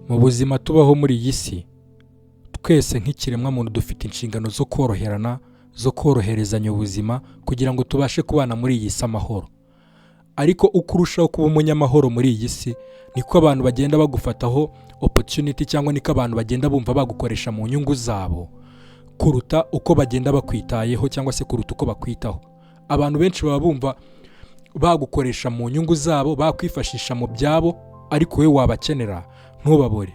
Mu buzima tubaho muri iyi si, twese nk'ikiremwamuntu dufite inshingano zo koroherana, zo koroherezanya ubuzima kugira ngo tubashe kubana muri iyi si amahoro. Ariko uko urushaho kuba umunyamahoro muri iyi si, niko abantu bagenda bagufataho opportunity, cyangwa niko abantu bagenda bumva bagukoresha mu nyungu zabo kuruta uko bagenda bakwitayeho, cyangwa se kuruta uko bakwitaho. Abantu benshi baba bumva bagukoresha mu nyungu zabo, bakwifashisha mu byabo, ariko wowe wabakenera ntubabure.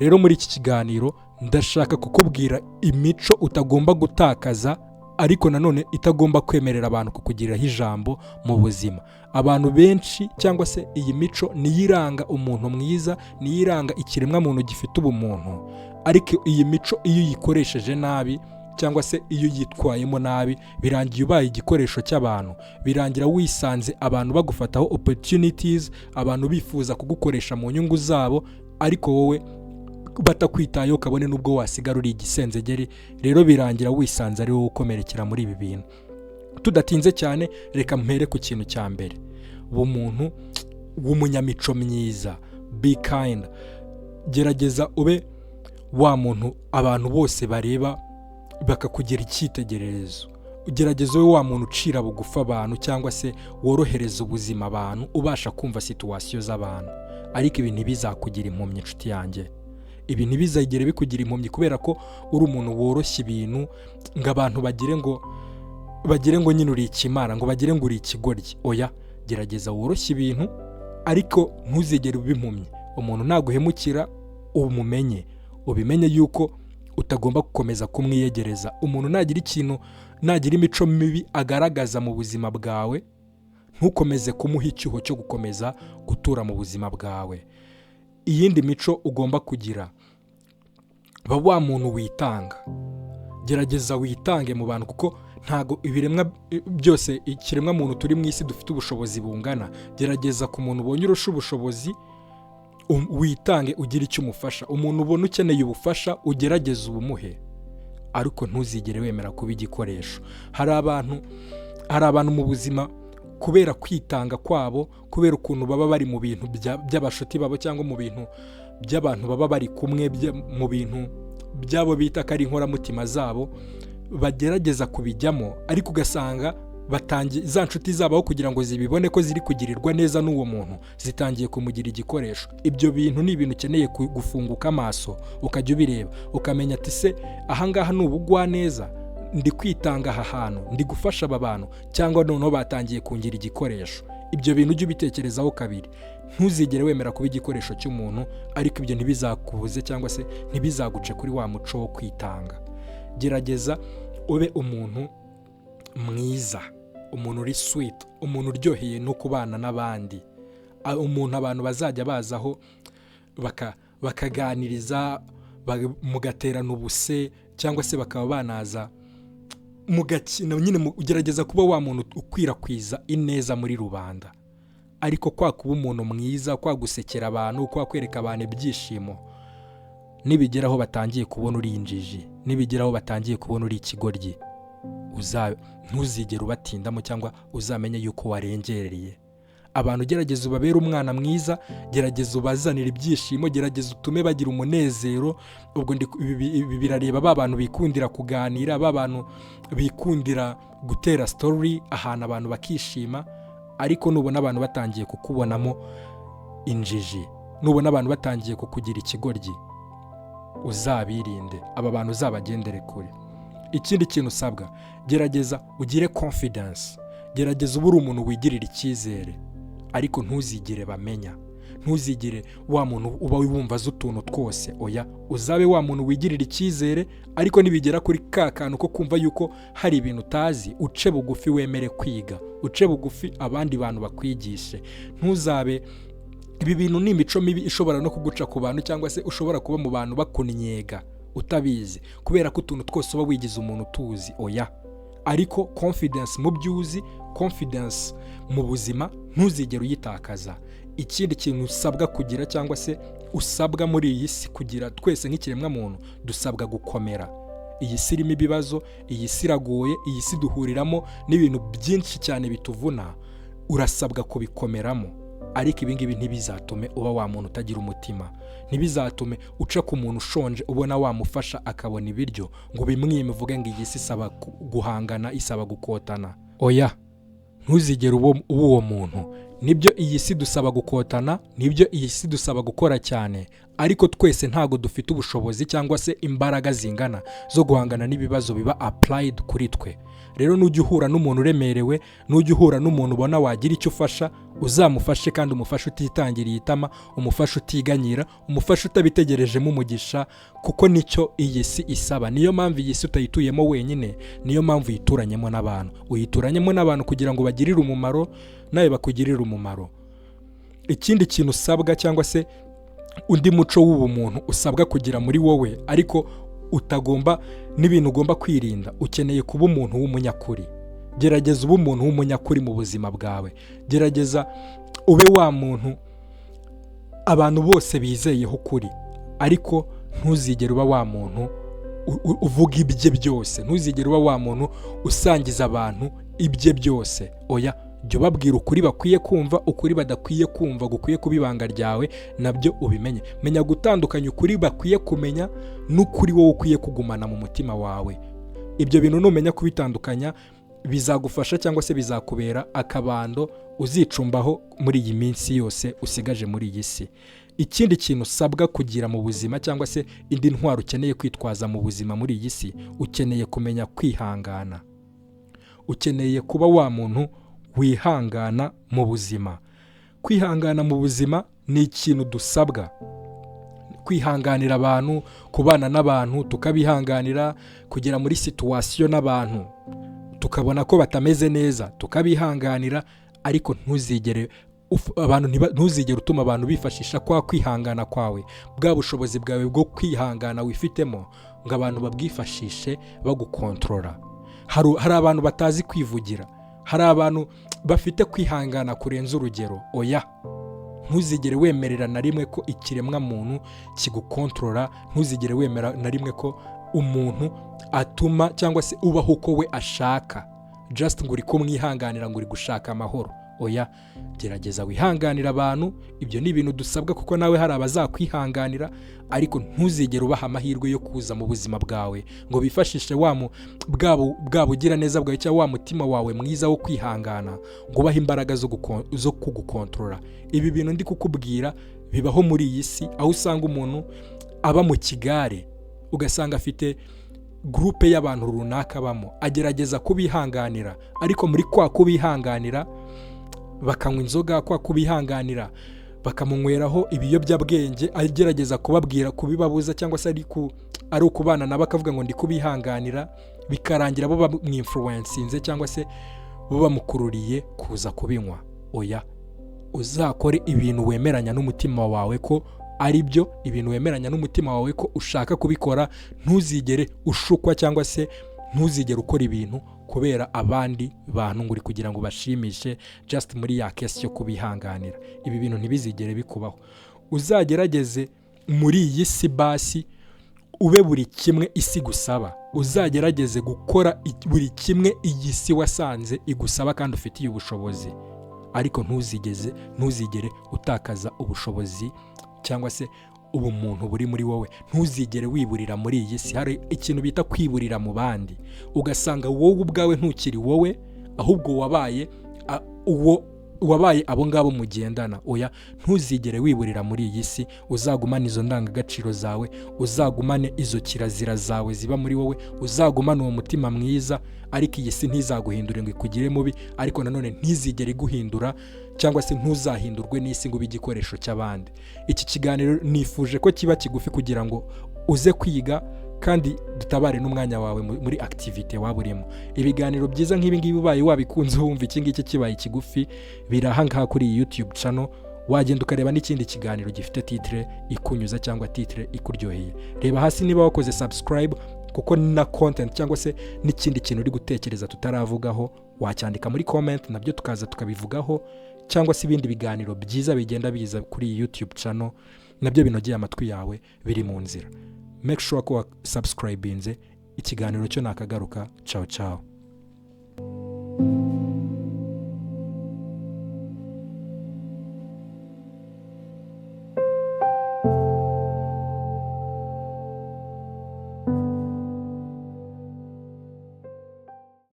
Rero muri iki kiganiro ndashaka kukubwira imico utagomba gutakaza, ariko nanone itagomba kwemerera abantu kukugiriraho ijambo mu buzima. Abantu benshi, cyangwa se iyi mico niyo iranga umuntu mwiza, niyo iranga ikiremwamuntu gifite ubumuntu. Ariko iyi mico iyo uyikoresheje nabi, cyangwa se iyo uyitwayemo nabi, birangiye ubaye igikoresho cy'abantu, birangira wisanze abantu bagufataho opportunities, abantu bifuza kugukoresha mu nyungu zabo, ariko wowe batakwitayeho, kabone n'ubwo wasigara uri igisenzegeri. Rero birangira wisanze ari wowe ukomerekera muri ibi bintu. Tudatinze cyane, reka mpere ku kintu cya mbere: umuntu w'umunyamico myiza, be kind. Gerageza ube wa muntu abantu bose bareba bakakugira icyitegererezo. Gerageza ube wa muntu ucira bugufi abantu, cyangwa se worohereza ubuzima abantu, ubasha kumva situation z'abantu. Ariko ibi ntibizakugira impumyi, inshuti yanjye. Ibi ntibizagere bikugira impumyi kubera ko uri umuntu woroshya ibintu, ngo abantu bagire ngo nyine uri ikimara, ngo bagire ngo uri ikigoryi. Oya, gerageza woroshye ibintu, ariko ntuzigere uba impumyi. Umuntu naguhemukira, umumenye, ubimenye yuko utagomba gukomeza kumwiyegereza. Umuntu nagira ikintu, nagira imico mibi agaragaza mu buzima bwawe, ntukomeze kumuha icyuho cyo gukomeza gutura mu buzima bwawe. Iyindi mico ugomba kugira: ba wa muntu witanga. Gerageza witange mu bantu, kuko ntago ibiremwa byose, ikiremwa muntu turi mu isi, dufite ubushobozi bungana. Gerageza ku muntu ubonye urusha ubushobozi, witange, ugire icyo umufasha. Umuntu ubona ukeneye ubufasha, ugerageze ubumuhe, ariko ntuzigere wemera kuba igikoresho. Hari abantu mu buzima, kubera kwitanga kwabo, kubera ukuntu baba bari mu bintu by'abashuti babo, cyangwa mu bintu by'abantu baba bari kumwe, mu bintu byabo bita ko ari inkoramutima zabo, bagerageza kubijyamo, ariko ugasanga batangiye za nshuti zabo, aho kugira ngo zibibone ko ziri kugirirwa neza n'uwo muntu, zitangiye kumugira igikoresho. Ibyo bintu ni ibintu ukeneye gufunguka amaso, ukajya ubireba, ukamenya ati: "Se ahangaha ni ubugwaneza ndi kwitanga aha hantu, ndi gufasha aba bantu, cyangwa noneho batangiye kungira igikoresho?" Ibyo bintu ujye ubitekerezaho kabiri. Ntuzigere wemera kuba igikoresho cy'umuntu, ariko ibyo ntibizakubuze cyangwa se ntibizaguce kuri wa muco wo kwitanga. Gerageza ube umuntu mwiza, umuntu uri sweet, umuntu uryoheye no kubana n'abandi, umuntu abantu bazajya bazaho bakaganiriza, mugaterana ubuse, cyangwa se bakaba banaza mugakina nyine. Ugerageza kuba wa muntu ukwirakwiza ineza muri rubanda. Ariko kwa kuba umuntu mwiza, kwa gusekera abantu, kwa kwereka abantu ibyishimo, nibigeraho batangiye kubona uri injiji, nibigeraho batangiye kubona uri ikigoryi, ntuzigere ubatindamo, cyangwa uzamenye yuko warengereye abantu. Gerageza ubabere umwana mwiza, gerageza ubazanire ibyishimo, gerageza utume bagira umunezero. Ubwo ibi birareba ba bantu bikundira kuganira, ba bantu bikundira gutera story ahantu abantu bakishima. Ariko nubona abantu batangiye kukubonamo injiji, nubona abantu batangiye kukugira ikigoryi, uzabirinde aba bantu, uzabagendere kure. Ikindi kintu usabwa: gerageza ugire confidence, gerageza ube uri umuntu wigirira icyizere, ariko ntuzigere bamenya, ntuzigere wa muntu uba wumva azi utuntu twose. Oya, uzabe wa muntu wigirira icyizere, ariko nibigera kuri ka kantu ko kumva yuko hari ibintu utazi, uce bugufi, wemere kwiga, uce bugufi abandi bantu bakwigishe. Ntuzabe, ibi bintu ni imico mibi ishobora no kuguca ku bantu, cyangwa se ushobora kuba mu bantu bakunyega utabizi, kubera ko utuntu twose uba wigize umuntu utuzi. Oya, ariko confidence mu byo uzi, confidence mu buzima, ntuzigere uyitakaza. Ikindi kintu usabwa kugira, cyangwa se usabwa muri iyi si kugira, twese nk'ikiremwamuntu dusabwa gukomera. Iyi si irimo ibibazo, iyi si iragoye, iyi si duhuriramo n'ibintu byinshi cyane bituvuna. Urasabwa kubikomeramo, Ariko ibi ngibi ntibizatume uba wa muntu utagira umutima, ntibizatume uca ku muntu ushonje ubona wamufasha akabona ibiryo ngo ubimwime, uvuge ngo iyi si isaba guhangana, isaba gukotana. Oya, ntuzigere uba uwo muntu. Nibyo, iyi si dusaba gukotana, nibyo, iyi si dusaba gukora cyane, ariko twese ntabwo dufite ubushobozi cyangwa se imbaraga zingana zo guhangana n'ibibazo biba applied kuri twe. Rero nujya uhura n'umuntu uremerewe, nujya uhura n'umuntu ubona wagira icyo ufasha, uzamufashe, kandi umufashe utitangiriye itama, umufashe utiganyira, umufashe utabitegerejemo umugisha, kuko nicyo iyi si isaba. Niyo mpamvu iyi si utayituyemo wenyine, niyo mpamvu uyituranyemo n'abantu. Uyituranyemo n'abantu kugira ngo bagirire umumaro, nawe bakugirire umumaro. Ikindi kintu usabwa, cyangwa se undi muco w'ubumuntu usabwa kugira muri wowe ariko utagomba, n'ibintu ugomba kwirinda, ukeneye kuba umuntu w'umunyakuri. Gerageza ube umuntu w'umunyakuri mu buzima bwawe. Gerageza ube wa muntu abantu bose bizeyeho ukuri, ariko ntuzigere uba wa muntu uvuga ibye byose, ntuzigere uba wa muntu usangiza abantu ibye byose. Oya, jya ubabwira ukuri bakwiye kumva, ukuri badakwiye kumva gukwiye kuba ibanga ryawe nabyo ubimenye. Menya gutandukanya ukuri bakwiye kumenya n'ukuri wowe ukwiye kugumana mu mutima wawe. Ibyo bintu numenya kubitandukanya, bizagufasha cyangwa se bizakubera akabando uzicumbaho muri iyi minsi yose usigaje muri iyi si. Ikindi kintu usabwa kugira mu buzima, cyangwa se indi ntwaro ukeneye kwitwaza mu buzima muri iyi si, ukeneye kumenya kwihangana. Ukeneye kuba wa muntu wihangana mu buzima. Kwihangana mu buzima ni ikintu dusabwa: kwihanganira abantu, kubana n'abantu tukabihanganira, kugera muri situation n'abantu tukabona ko batameze neza tukabihanganira. Ariko ntuzigere abantu ntuzigere utuma abantu bifashisha kwa kwihangana kwawe, bwa bushobozi bwawe bwo kwihangana wifitemo, ngo abantu babwifashishe bagukontorora. Hari abantu batazi kwivugira, hari abantu bafite kwihangana kurenza urugero. Oya, ntuzigere wemerera na rimwe ko ikiremwa muntu kigukontorora. Ntuzigere wemera na rimwe ko umuntu atuma cyangwa se ubaho uko we ashaka, just ngo uri kumwihanganira, ngo uri gushaka amahoro. Oya, gerageza wihanganira abantu. Ibyo ni ibintu dusabwa, kuko nawe hari abazakwihanganira, ariko ntuzigere ubaha amahirwe yo kuza mu buzima bwawe ngo bifashishe wa mu bwa bugiraneza bwawe cyangwa wa mutima wawe mwiza wo kwihangana, ngo ubahe imbaraga zo kugukontorora. Ibi bintu ndi kukubwira bibaho muri iyi si, aho usanga umuntu aba mu kigare, ugasanga afite groupe y'abantu runaka abamo, agerageza kubihanganira, ariko muri kwa kubihanganira bakanywa inzoga, kwa kubihanganira bakamunyweraho ibiyobyabwenge, agerageza kubabwira kubibabuza, cyangwa se ari ukubana nabo akavuga ngo ndi kubihanganira, bikarangira bo bamwinfluencinze cyangwa se bo bamukururiye kuza kubinywa. Oya, uzakore ibintu wemeranya n'umutima wawe ko ari byo, ibintu wemeranya n'umutima wawe ko ushaka kubikora. Ntuzigere ushukwa, cyangwa se ntuzigere ukora ibintu kubera abandi bantu, ngo uri kugira ngo ubashimishe, just muri ya case yo kubihanganira. Ibi bintu ntibizigere bikubaho. Uzagerageze muri iyi si basi ube buri kimwe isi gusaba. Uzagerageze gukora buri kimwe iyi si wasanze igusaba kandi ufitiye ubushobozi, ariko ntuzigere utakaza ubushobozi cyangwa se ubumuntu buri muri wowe. Ntuzigere wiburira muri iyi si. Hari ikintu bita kwiburira mu bandi, ugasanga wowe ubwawe ntukiri wowe, ahubwo wabaye uwo wabaye abo ngabo mugendana. Oya, ntuzigere wiburira muri iyi si. Uzagumane izo ndangagaciro zawe, uzagumane izo kirazira zawe ziba muri wowe, uzagumane uwo mutima mwiza. Ariko iyi si ntizaguhindure ngo ikugire mubi, ariko nanone ntizigere iguhindura, cyangwa se ntuzahindurwe n'isi ngo ube igikoresho cy'abandi. Iki kiganiro nifuje ko kiba kigufi kugira ngo uze kwiga kandi dutabare n'umwanya wawe muri activité waba urimo. Ibiganiro byiza nk'ibi ngibi, ubaye wabikunze, wumva iki ngiki kibaye kigufi, biri aha ngaha kuri iyi YouTube channel. Wagenda ukareba n'ikindi kiganiro gifite titre ikunyuza cyangwa titre ikuryoheye. Reba hasi niba wakoze subscribe, kuko na content cyangwa se n'ikindi kintu uri gutekereza tutaravugaho, wacyandika muri comment, nabyo tukaza tukabivugaho, cyangwa se ibindi biganiro byiza bigenda biza kuri iyi YouTube channel nabyo binogeye amatwi yawe biri mu nzira. Make sure ko wasubscribinze. Ikiganiro cyo nakagaruka. Ciao ciao.